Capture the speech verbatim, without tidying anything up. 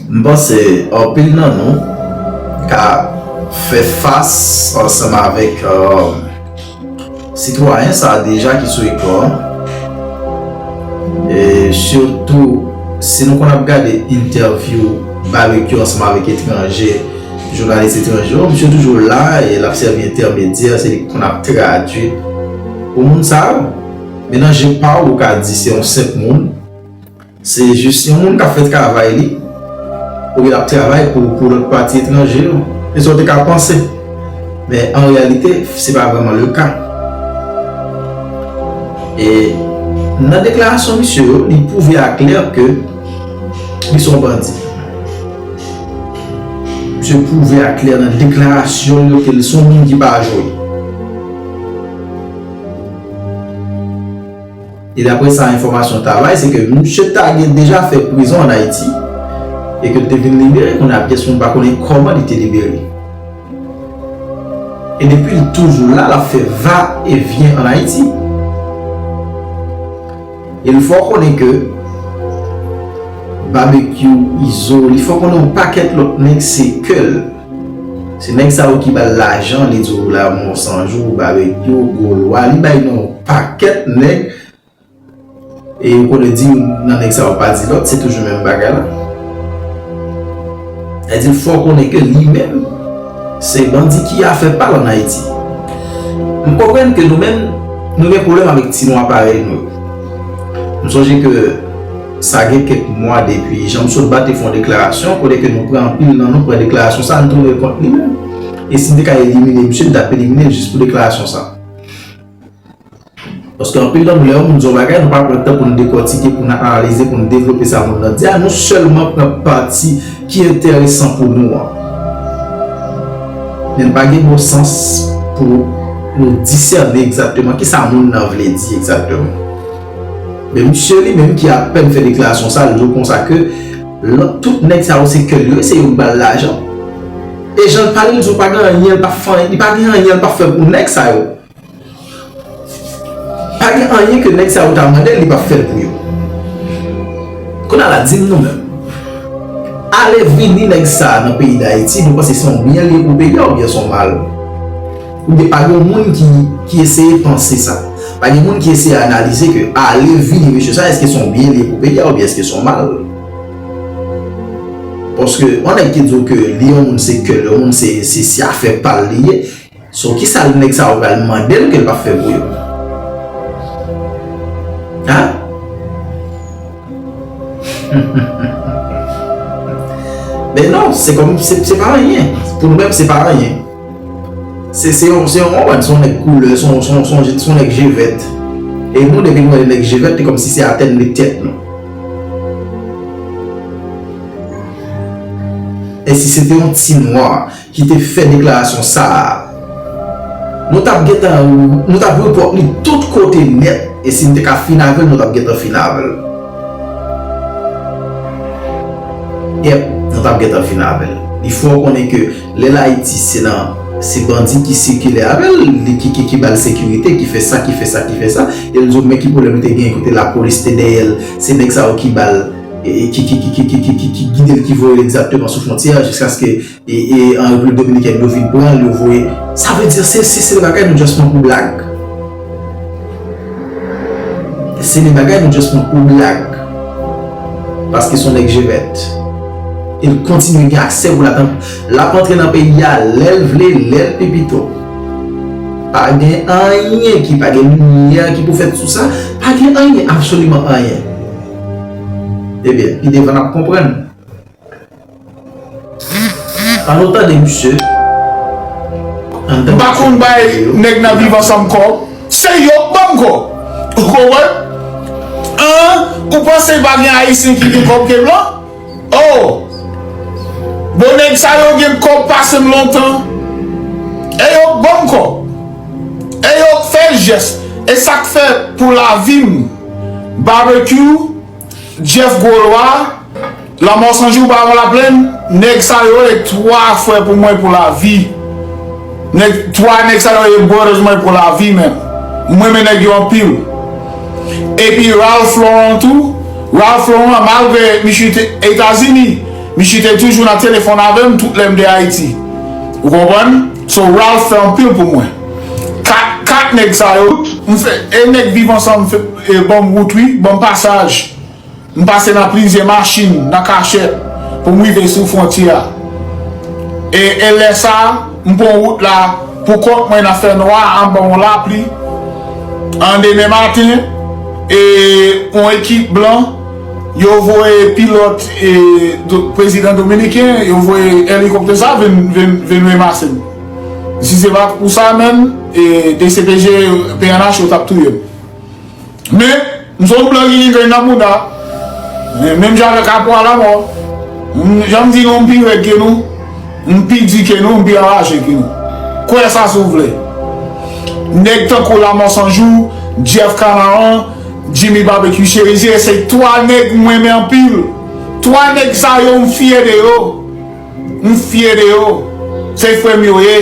M panse anpil nan nou ka fè fas ansanm avèk, euh, sitwayen sa a deja ki sou ekran an. E sitou, si nou konn ap gade entèvyou Babekyou ansanm avèk etranje, jounalis etranje yo, misye toujou la e l ap sèvi entèmedyè, se li ki konn ap tradui pou moun sa yo. Men nan je pa w, ou ka di se yon senp moun. Se jis yon moun k ap fè travay li, oubyen l ap travay pou, pou lòt pati etranje yo. Se sa w te ka panse. Men an reyalite, se pa vrèman le ka. E nan deklarasyon misye yo, li pwouve aklè ke li se yon bandi. Misye pwouve aklè nan deklarasyon l yo ke l se yon moun ki pa jwe. E daprè sa enfòmasyon ta bay, se ke misye ta gen deja fè prizon ann Ayiti e ke l te vin libere, kounye a pyès moun pa konnen kòman li te libere. E depi l toujou la, l ap fè va e vyen ann Ayiti. E l fè w konnen ke Babekyou, Izo, li fè w konnen yon pakèt lòt nèg se kè l. Se nèg sa yo ki ba l lajan, li di w Lanmò San Jou, Babekyou, Gwo Lwa, li bay non yon pakèt nèg. E ou konnen di youn nan nèg sa yo pa di lòt, se toujou menm bagay la. Sa di l fè w konnen ke li menm, se bandi ki afè pa l ann Ayiti. M konprann ke nou menm, nou gen pwoblèm avèk ti nwa parèy nou yo. M sonje ke sa gen kèk mwa depi Jean Michel Bate fè yon deklarasyon, kote ke nou pran anpil nan nou pran deklarasyon sa, nou tounen l kont li menm. E si n te ka elimine misye, n t ap elimine l jis pou deklarasyon sa. Paske anpil nan nou, lè yon moun di yon bagay, nou pa pran tan pou n dekòtike, pou n analize, pou n devlope sa moun nan di a. Nou sèlman pran pati ki enteresan pou nou an. Men l pa gen bon sans pou nou disène egzakteman kisa moun nan vle di egzakteman. Men misye li menm ki apèn fè deklarasyon sa, l di w konsa ke lòt tout nèg sa yo se kè l yo, se yo k ba l lajan. E jan l pale, l di w pa gen anyen, l pa fè anyen, li pa gen anyen, l pa fè pou nèg sa yo. Pa gen anyen ke nèg sa yo ta mande l, li p ap fè l pou yo. Kounye a la, di m nou menm. Ale vini nèg sa a nan peyi Dayiti, nou panse se yon byen li ye pou peyi a oubyen se yon mal? Oubyen pa gen moun ki, ki eseye panse sa? Pa gen moun ki eseye analize ke ale vini mesye sa, èske se yon byen li ye pou peyi a oubyen èske se yon mal? Paske yon nèg ki di w ke li yon moun se kè l, yon moun se, se, se afè pa l li ye, So, kisa nèg sa yo pral mande l ke l p ap fè pou yo? Hein? Men non, se kòm, se, se pa anyen. Pou nou menm, se pa anyen. Se, se yon, se yon, se yon nèg koulè, se yon, se yon, se yon, se yon nèg je vèt. E nou, depi nou wè nèg je vèt, se kòmsi se atè n met tèt nou. E si se te yon ti nwa ki te fè deklarasyon sa a, nou t ap gentan, nou t ap repòt li tout kote nèt, e si n te ka fin avè l, nou t ap gentan fin avè l. Yèp, nou t ap gentan fin avè l. Li fè w konnen ke lè l Ayiti, se nan, se bandi ki sikile avè l, li ki, ki, ki ba l sekirite, ki fè sa, ki fè sa, ki fè sa, e l di w men ki pwoblèm li te genyen kote lapolis te dèyè l, se nèg sa yo ki ba l, e, ki, ki gide l, ki voye l egzakteman sou fwontyè a, jiskaske e, e an Repiblik Dominikèn, yo vin pran l, yo voye. Sa vle di, se, se, se de bagay nou just pran pou blag. Se de bagay nou just pran pou blag. Paske se yon nèg je vèt. E l kontinye gen aksè pou l ap, l ap antre nan peyi a lè l vle, lè l pi pito. Pa gen anyen ki, pa gen limyè ki pou fèt sou sa. Pa gen anyen, absoliman anyen. Ebyen, pi devan n ap konprann. Ann nou tande misye. M pa konn bay nèg nan Viv Ansanm kòb. Se yo k ban m kòb. Ou konprann? An, ou panse pa gen Ayisyen ki gen kòb ke blan? Oh! Bon, nèg sa yo gen kòb pase m lontan. E yo k ban m kòb. E yo k fè jès. E sa k fè pou lavi m, Babekyou, Jeff Gwo Lwa, Lanmò San Jou, Bawon Laplèn, nèg sa yo e twa frè pou mwen pou lavi. Nèg, twa nèg sa yo e brothers mwen pou lavi menm. Mwen renmen nèg yo anpil. Epi Ralph Laurent tou, Ralph Laurent, malgre misye te Etazini, Michi te toujou nan telefòn avè m tout lè m te Ayiti. Ou konprann? So, Ralph fè anpil pou mwen. Kat, kat nèg sa yo, m fè, e nèg Viv Ansanm fè, e ban m wout, wi, ban m pasaj. M pase nan plizyè machin, nan kachèt, pou m rive sou fwontyè a. E, e lè sa a, m pran wout la pou kont mwen nan fènwa, anba yon lapli. An demen maten, e, yon ekip blan, yo voye pilòt, e, do, prezidan dominiken, yo voye elikoptè sa vin, vin, vin ranmase m. Si se pa t pou sa menm, e, D C P G, P N H, yo t ap touye m. Men, m se yon blan ki gen grenn nan bouda. Men, menm jan avèk Apwa Lamò, m, jan m di nou, m pi rèd ke nou, m pi di ke nou, m pi anraje ke nou. Kwè sa si w vle. Nèg tankou Lamò Sanjou, Jeff Kanaran, Jimmy Barbecue Cherizier, se twa nèg m renmen anpil. Twa nèg sa yo, m fyè de yo. M fyè de yo. Se frè m yo ye.